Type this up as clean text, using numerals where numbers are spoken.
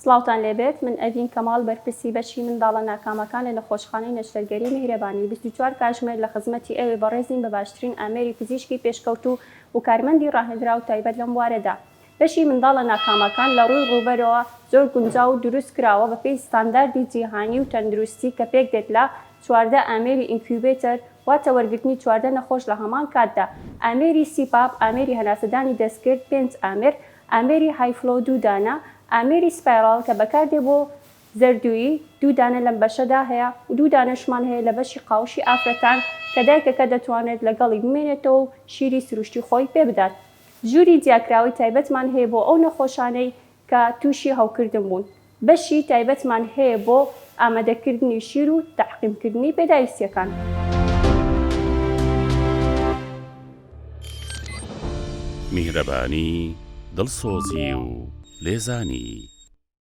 سڵاوتان لێبێت، من ئەڤین کەماڵ بەرپرسی بەشی منداڵە ناکامەکان لە نەخۆشخانەی نەشتەرگەری میهرەبانی 24 کاژمێر لە خزمەتی ئێوەی بەڕێزین بە باشترین ئامێری پزیشکی پێشکەوتوو و کارمەندی ڕاهێنراو تایبەت لەم بوارەدا. بەشی منداڵە ناکامەکان لە ڕووی ڕووبەرەوە زۆر گونجاو و دروست کراوە بە پێی ستانداردی جیهانی و تەندروستی کە پێکدێت لە 14 ئامێری incubator واتە وەرگرتنی 14 نەخۆش لە هەمان کاتدا ئامێری CPAP ئامێری هەناسەدانی دەستکرد پێنج ئامێر ئامێری high flow دوو دانە، ئامێری spiral کە بەکاردێ بۆ زەردوویی دوو دانە لەم بەشەدا هەیە و دوو دانەشمان هەیە لە بەشی قاوشی ئافرەتان کە دایکەکە دەتوانێت لەگەڵی بمێنێتەوە و شیری سروشتی خۆی پێ بدات. ژووری جیاکراوەی تایبەتمان هەیە بۆ ئەو نەخۆشانەی کە تووشی هەوکردن بوون. بەشی تایبەتمان هەیە بۆ ئامادەکردنی شیر و تەعقیمکردنی پێداویستییەکان. میهرەبانی، دڵسۆزی و لێزانی.